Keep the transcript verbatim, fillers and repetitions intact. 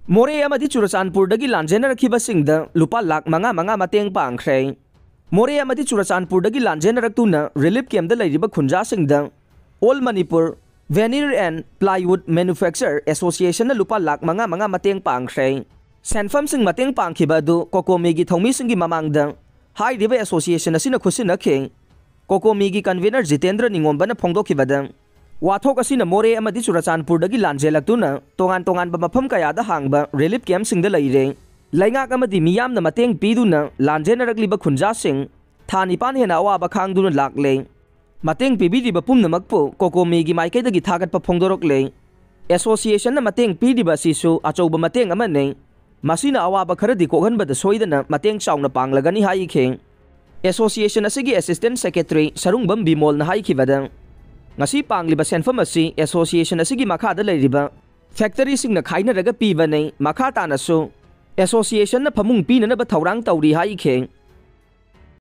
ꯃꯣꯔꯦ ꯑꯃꯗꯤ ꯆꯨꯔꯆꯥꯟꯄꯨꯔꯗꯒꯤ ꯂꯥꯟꯖꯦꯟꯅꯔꯛꯈꯤꯕꯁꯤꯡꯗ ꯂꯨꯄꯥ ꯂꯥꯈ ꯃꯉꯥ ꯃꯉꯥ ꯃꯇꯦꯡ ꯄꯥꯡꯈ꯭ꯔꯦ꯫ ꯃꯣꯔꯦ ꯑꯃꯗꯤ ꯆꯨꯔꯆꯥꯟꯄꯨꯔꯗꯒꯤ ꯂꯥꯟꯖꯦꯟꯅꯔꯛꯇꯨꯅ ꯔꯤꯂꯤꯐ ꯀꯦꯝꯞꯇ ꯂꯩꯔꯤꯕ ꯈꯨꯟꯖꯥꯁꯤꯡꯗ All Manipur Veneer and Plywood Manufacturer Associationꯅ ꯂꯨꯄꯥ ꯂꯥꯈ ꯃꯉꯥ ꯃꯉꯥ ꯃꯇꯦꯡ ꯄꯥꯡꯈ꯭ꯔꯦ꯫ ꯁꯦꯟꯐꯝꯁꯤꯡ ꯃꯇꯦꯡ ꯄꯥꯡꯈꯤꯕ ꯑꯗꯨ ꯀꯣꯀꯣꯃꯤꯒꯤ ꯊꯧꯃꯤꯁꯤꯡꯒꯤ ꯃꯃꯥꯡꯗ ꯍꯥꯏꯔꯤꯕ ꯑꯦꯁꯣꯁꯤꯌꯦꯁꯟ ꯑꯁꯤꯅ ꯈꯨꯠꯁꯤꯟꯅꯈꯤ꯫ ꯀꯣꯀꯣꯃꯤꯒꯤ ꯀꯟꯚꯤꯅꯔ ꯖꯤꯇꯦꯟꯗ꯭ꯔ ꯅꯤꯉꯣꯝꯕꯅ ꯐꯣꯡꯗꯣꯛꯈꯤꯕꯗ, ꯋꯥꯊꯣꯛ ꯑꯁꯤꯅ ꯃꯣꯔꯦ ꯑꯃꯗꯤ ꯆꯨꯔꯆꯥꯟꯄꯨꯔꯗꯒꯤ ꯂꯥꯟꯖꯦꯜꯂꯛꯇꯨꯅ ꯇꯣꯉꯥꯟ ꯇꯣꯉꯥꯟꯕ ꯃꯐꯝ ꯀꯌꯥꯗ ꯍꯥꯡꯕ ꯔꯤꯂꯤꯐ ꯀꯦꯝꯞꯁꯤꯡꯗ ꯂꯩꯔꯦ꯫ ꯂꯩꯉꯥꯛ ꯑꯃꯗꯤ ꯃꯤꯌꯥꯝꯅ ꯃꯇꯦꯡ ꯄꯤꯗꯨꯅ ꯂꯥꯟꯖꯦꯟꯅꯔꯛꯂꯤꯕ ꯈꯨꯟꯖꯥꯁꯤꯡ ꯊꯥ ꯅꯤꯄꯥꯟ ꯍꯦꯟꯅ ꯑꯋꯥꯕ ꯈꯥꯡꯗꯨꯅ ꯂꯥꯛꯂꯦ꯫ ꯃꯇꯦꯡ ꯄꯤꯕꯤꯔꯤꯕ ꯄꯨꯝꯅꯃꯛꯄꯨ ꯀꯣꯀꯣꯃꯤꯒꯤ ꯃꯥꯏꯀꯩꯗꯒꯤ ꯊꯥꯒꯠꯄ ꯐꯣꯡꯗꯣꯔꯛꯂꯦ꯫ ꯑꯦꯁꯣꯁꯤꯌꯦꯁꯟꯅ ꯃꯇꯦꯡ ꯄꯤꯔꯤꯕ ꯑꯁꯤꯁꯨ ꯑꯆꯧꯕ ꯃꯇꯦꯡ ꯑꯃꯅꯤ꯫ ꯃꯁꯤꯅ ꯑꯋꯥꯕ ꯈꯔꯗꯤ ꯀꯣꯛꯍꯟꯕꯗ ꯁꯣꯏꯗꯅ ꯃꯇꯦꯡ ꯆꯥꯎꯅ ꯄꯥꯡꯂꯒꯅꯤ ꯍꯥꯏꯈꯤ꯫ ꯑꯦꯁꯣꯁꯤꯌꯦꯁꯟ ꯑꯁꯤꯒꯤ ꯑꯦꯁꯤꯁꯇꯦꯟꯠ ꯁꯦꯀ꯭ꯔꯦꯇꯔꯤ ꯁꯔꯨꯡꯕꯝ ꯕꯤꯃꯣꯜꯅ ꯍꯥꯏꯈꯤꯕꯗ, ꯉꯁꯤ ꯄꯥꯡꯂꯤꯕ ꯁꯦꯟꯐꯝ ꯑꯁꯤ ꯑꯦꯁꯣꯁꯤꯌꯦꯁꯟ ꯑꯁꯤꯒꯤ ꯃꯈꯥꯗ ꯂꯩꯔꯤꯕ ꯐꯦꯛꯇꯔꯤꯁꯤꯡꯅ ꯈꯥꯏꯅꯔꯒ ꯄꯤꯕꯅꯤ꯫ ꯃꯈꯥ ꯇꯥꯅꯁꯨ ꯑꯦꯁꯣꯁꯤꯌꯦꯁꯟꯅ ꯐꯃꯨꯡ ꯄꯤꯅꯅꯕ ꯊꯧꯔꯥꯡ ꯇꯧꯔꯤ ꯍꯥꯏꯈꯤ꯫